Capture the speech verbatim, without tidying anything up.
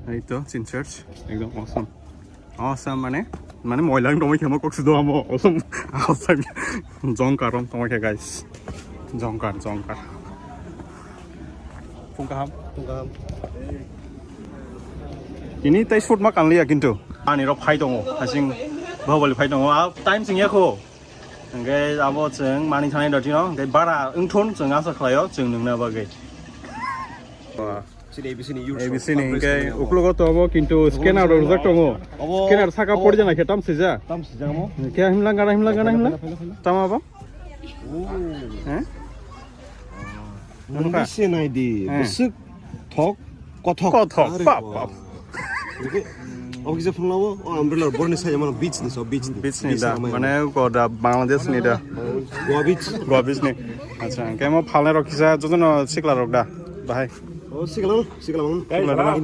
Ei to, Chin Church, ekdom awesome. Awesome mane, mane moilang tongwi khemo kok sudo amo, awesome, awesome. Jongkar rom tongwi khe, guys. Jongkar, jongkar. Phung kaham. Phung kaham. Ini tai shoot ma kanliya kintu. Ani rok phai tongo, hasing Bahubali phai tongo. A time sing yakho. Hingke abo chwng mani thani dotino, hingke bara wngthun chwng asa khlaio, chwng nungna bagwi. Sini A B C ni use A B C ni hingke uklogo to abo kintu scanner rok rijak tongo. Abo scanner saka abo pori jana khe tam sija. Tam sija mo? Khe himla gana, himla gana, himla. Phela, phela, phela. Tama abo? Oh. Eh? Nungkha. Nungkha. Sinai di. Eh. Bwswk thok, kothok. Kothok, Are pap, wah. Pap. Oke. Oke, je phunglabo, o umbrella borni sai mano beach ni so, beach ni. Beach ni da, mane ko da Bangladesh ni da. Goa beach. Goa beach ni. Acha, hingke mo phalnai rok kisa jotono sikla rok da, bahai. O sikla, sikla mang. Sikla da.